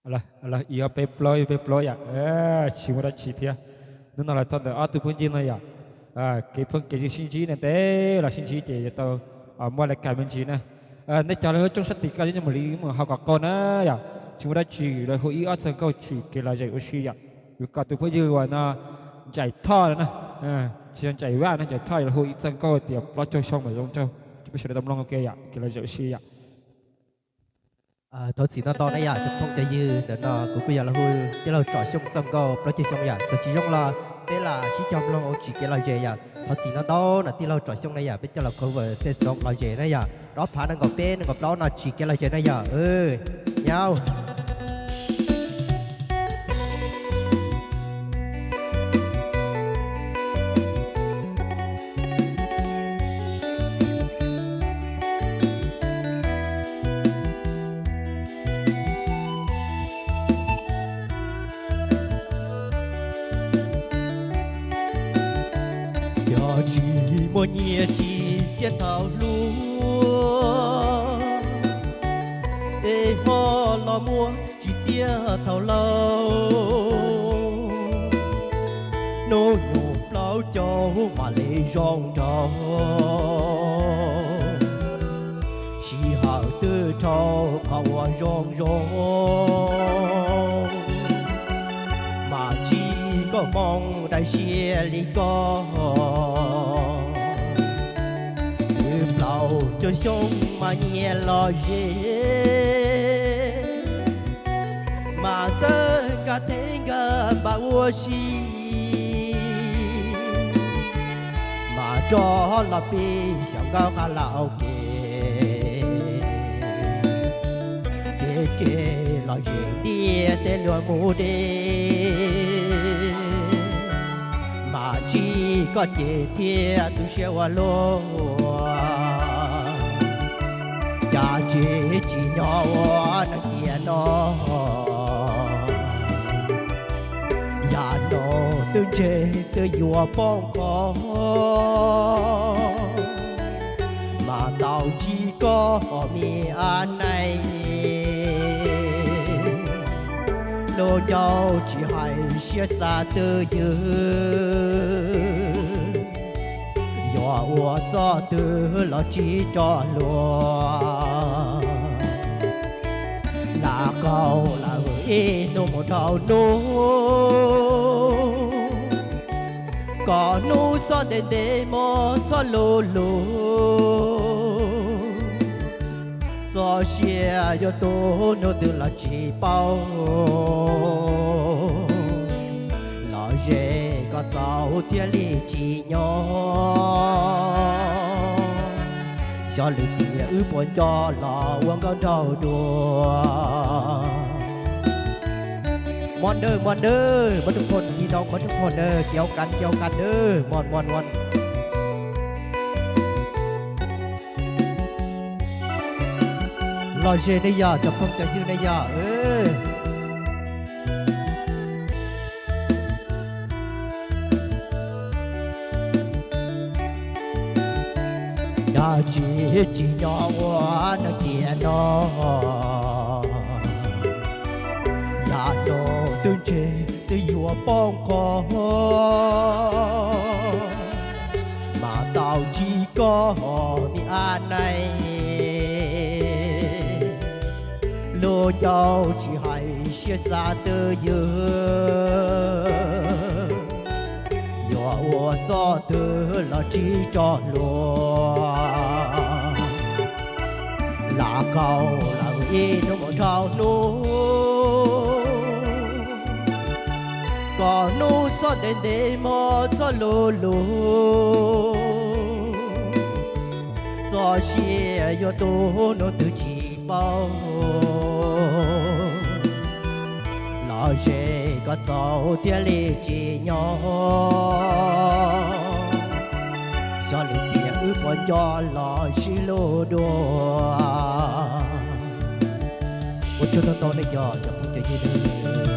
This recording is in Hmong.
Ib ob peb plaub, ib ob peb plaub yom, tsis muaj dab tsi thiab. Hnub no los txog ntawm ob tug phooj ywg no yom, kev phooj kev ywg sib ntsib ne, tes los sib ntsib ces yuav tau muaj laj kab me ntsis na. Nej cov lawv hu rooj sab tim ko yeej mus li mus hauv kom qaug na yom, tsis muaj dab tsi, lawv hu ib ob txoj nkauj tsim kev lom zem ua si yom. Yuav kom tus phooj ywg uas no Ntsais Thoj na, tsis yog Ntsais Vaj no, Ntsais Thoj yuav hu ib txoj nkauj tias plaub caug xyoo mas zoo nraug, peb sawv daws tau mloog ua ke yom, kev lom zem ua si yom. Thov txim no ntau na yom, cov phooj cov ywg, ntawm no kuv kuj yog los hu tij laug Tsom Xyooj txoj nkauj plaub caug xyoo yom, txawm tsis zoo los peb lam sib cog mloog ua tsim kev lom zem yom. Thov txim no ntau no tij laug Tsom Xyooj na yom, peb coj los cover tej xov lom zem na yom, rov phav nees nkaum peb nees nkaum plaub no tsim kev lom zem na yom. Nyob Yog tsis muaj nyiaj tsis txiaj thaum hluas, es ho los muaj tsis txiaj thaum laus. Hnub nyoog plaub caug mam li zoo nraug, sij hawm twb dhau qhov uas zoo zoo. Mas tsis koj hmoov daim siab li koj, twb plaub caug xyoo mas nyias lom zem, mas txawj kab thev nkawd npam ua si. Mas rov los pib xyaum nkauj qha la au ke, kev kev lom zem ntiaj teb luag mus deb. Mas tsis koj ces thiaj tu siab ua luaj, cas tsis tsim nyog ua neeg tiam no. Yam no twb ntseg twb yuav poob qho, mas tau tsis koj me a nai. Lub ncauj tsis hais siab xav twj ywm, yuav ua txoj twg los tsis tso hluas. Lam qaug lawm ib hnub mus dhau hnub, kom hnub txhob ntev ntev hmo txhob luv luv. Txoj sia yuav tu hnub twg los tsis paub, lom zem kom txaus thiaj li tsim nyog. Xyov lwm tiam wb puas nco los ua nkauj nraug dua. Mos nawb, mos nawb, mos rau phom ni no, mos rau phom nawb, cau kan cau kan nawb, mos mos mos. Lom zem nej yog cov phooj cov ywg nej yog. Yog tsis tsim nyog ua neeg tiam no, yam no twb ntseg twb yuav poob qho, mas tau tsis koj me a nai. Lub ncauj tsis hais siab xav twj ywm, yuav ua txoj twg los tsis tso hluas. Lam qaug lawm ib hnub mus dhau hnub, kom hnub txhob ntev ntev hmo txhob luv luv. Txoj sia yuav tu hnub twg tsis paub, lom zem kom txaus thiaj li tsim nyog. Xyov lwm tiam wb puas nco los sib hlub dua. Ua tsaug ntau ntau nej yog cov phooj cov ywg.